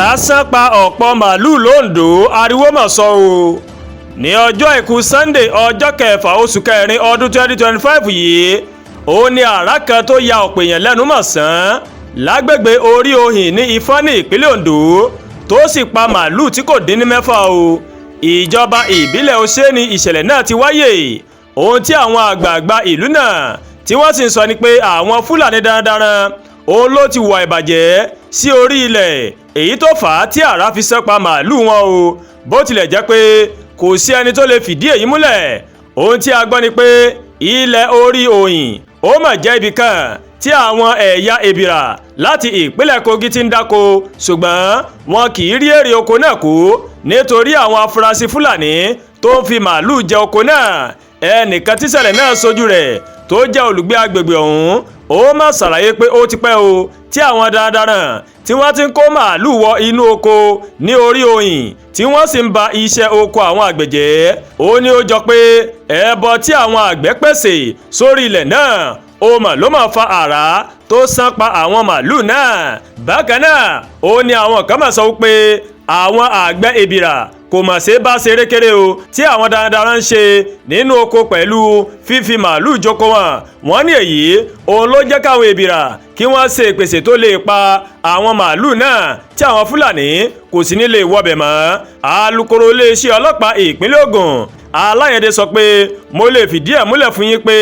Àrá sán pa ọ̀pọ̀ màálùú lOńdó, ariwo mà sọ o. Ní ọjọ́ Àìkú Sunday, ọjọ́ 6 oṣù 4 ọdún 2025 yìí, ó ní àrá kan tó ya ọ̀pọ̀ èèyàn lẹ́nu mọ̀ sán lágbègbè Orí Òhìn ní Ifọ̀n ní ìpínlẹ̀ Ondo, tó sì pa màálùú tí kò dín ní 6 o. Ìjọba ìbílẹ̀ Ọ̀sẹ̀ ní ìṣẹ̀lẹ̀ náà ti wáyé. Ohun tí àwọn àgbààgbà ìlú náà tí wọ́n sì ń sọ ni pé àwọn Fúlàní darandaran òun ló ti hùwà ìbàjẹ́ sí orí ilẹ̀, èyí tó fà á tí àrá fi sán pa màálùú wọn o. Bó tilẹ̀ jẹ́ pé kò sí ẹni tó lè fìdí èyí múlẹ̀, ohun tí a gbọ́ ni pé ilẹ̀ Orí Òyìn ó mà jẹ́ ibì kan tí àwọn ẹ̀yà Èbìrà láti ìpínlẹ̀ Kogi ti ń dáko, ṣùgbọ́n wọn kì í rí èrè oko náà kó nítorí àwọn afurasí Fúlàní tó ń fi màálùú jẹ oko náà. Ẹnìkan tíṣẹ̀lẹ̀ náà sojú rẹ̀ tó jẹ́ olùgbé agbègbè ọ̀hún, ó má ṣàlàyé pé ó ti pẹ́ o tí àwọn darandaran tí wọ́n ti ń kó màálùú wọ inú oko ní Orí Òyìn, tí wọ́n sì ń ba iṣẹ́ oko àwọn àgbẹ̀ jẹ́. Ó ní ó jọ pé ẹbọ tí àwọn àgbẹ̀ pèsè sórí ilẹ̀ náà ó mà ló máa fa àrá tó sán pa àwọn màálùú náà. Bákan náà, ó ní àwọn kan máa sọ pé àwọn àgbẹ̀ Èbìrà kò mà ṣe bá ṣeré kéré o tí àwọn darandaran ń ṣe nínú oko pẹ̀lú fífi màálùú jókòó wọn. Wọ́n ní èyí òun ló jẹ́ káwọn Èbìrà kí wọ́n ṣe ìpèsè tó lè pa àwọn màálùú náà, tí àwọn Fúlàní kò sí ní lè wọbẹ̀ mọ́. Alūkkóró iléeṣẹ́ ọlọ́pàá ìpínlẹ̀ Ògùn, Aláyẹ̀dẹ, sọ pé mo lè fìdí ẹ̀ múlẹ̀ fún yín pé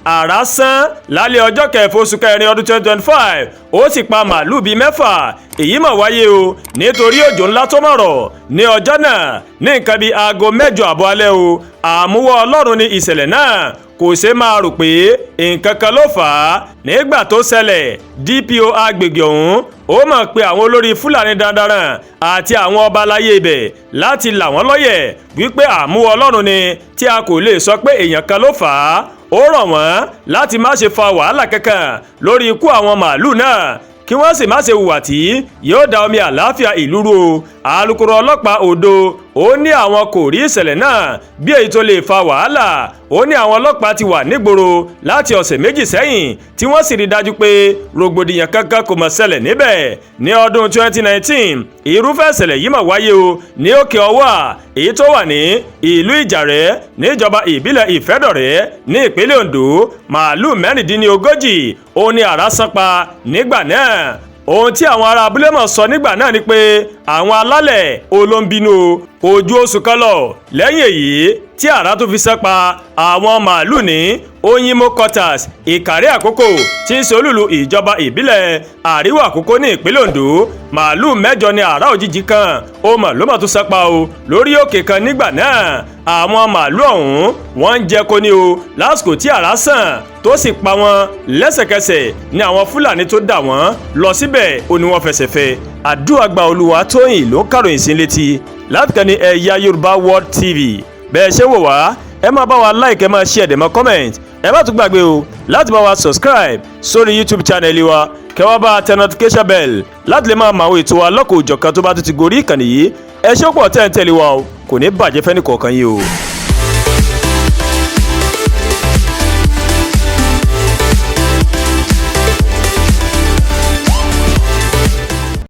àrá sán lálẹ́ ọjọ́ 6 oṣù 4 ọdún 2025, ó sì pa màálùú bíi 6. Èyí mà wáyé o nítorí òjò ńlá tó mọ̀ rọ̀ ní ọjọ́ náà ní nǹkan bíi aago 8:30 alẹ́ o. Àmúwọ́ Ọlọ́run ní ìṣẹ̀lẹ̀ náà, kò ṣeé máa rò pé nǹkan kan ló fà á. Nígbà tó ṣẹlẹ̀, DPO agbègbè ọ̀hún ó mọ̀ pé àwọn olórí Fúlàní darandaran àti àwọn ọba aláyé ibẹ̀ láti là wọ́n lọ́yẹ̀ wípé àmúwọ́ Ọlọ́run ni, tí a kò lè sọ pé èèyàn kan ló fà á. Ó rọ̀ wọ́n láti má ṣe fa wàhálà kankan lórí ikú àwọn màálùú náà, kí wọ́n sì má ṣe hùwà tí yóò da omi àlàáfíà ìlú rú o. Alūkkóró ọlọ́pàá Odò, ó ní àwọn kò rí ìṣẹ̀lẹ̀ náà bí èyí tó lè fa wàhálà. Ó ní àwọn ọlọ́pàá ti wà nígboro láti ọ̀sẹ̀ 2 sẹ́yìn, tí wọ́n sì rí dájú pé rògbòdìyàn kankan kò mọ̀ ṣẹlẹ̀ níbẹ̀. Ní ọdún 2019, irúfẹ́ ìṣẹ̀lẹ̀ yìí mà wáyé o ní Òkè Ọwà, èyí tó wà ní ìlú Ìjàrẹ́ níjọba ìbílẹ̀ Ìfẹ́dọ̀rẹ́ ní ìpínlẹ̀ Ondo. Màálù 36 òun ni àrá sán pa nígbà náà. Ohun tí àwọn ará abúlé mọ̀ sọ nígbà náà ni pé àwọn alálẹ̀ olóńbínú. Kò ju oṣù kan lọ lẹ́yìn èyí tí àrá tó fi sán pa àwọn màálù ní Oyinmo Quarters, Ìkàrẹ́ Àkókò, tí ń ṣe olúlu ìjọba ìbílẹ̀ Àríwá Àkókò ní ìpínlẹ̀ Ondo. Màálù 8 ní àrá òjijì kan ó mọ̀ ló mọ̀ tó sán pa o lórí òkè kan nígbà náà. Àwọn màálù ọ̀hún wọ́n ń jẹko ní o lásìkò tí àrá sàn tó sì pa wọ́n. Lẹ́sẹ̀kẹsẹ̀ ní àwọn Fúlàní tó dà wọ́n lọ síbẹ̀ ó ní wọ́n fẹsẹ̀ fẹ́. Àdúràgbà Olúwatóyìn ló ń kàròyìn sí létí láti kàn ní Ẹ̀yà Yorùbá World TV. Bẹ́ẹ̀ ṣe wò wá, ẹ máa bá wa like, ẹ máa share, dẹ̀ máa comment. Ẹ má tún gbàgbé o láti bá wa subscribe sórí YouTube channel wa, kẹ́ wá bá a tẹ notification bell láti lè máa mọ àwọn ètò wa lọ́kọ̀ òjọ̀kan tó bá tún ti gorí ìkànnì yìí. Ẹ ṣé pọ̀ tẹ́ ń tẹ̀lé wa o, kò ní bàjẹ́ fẹ́ni kọ̀ọ̀kan yìí o.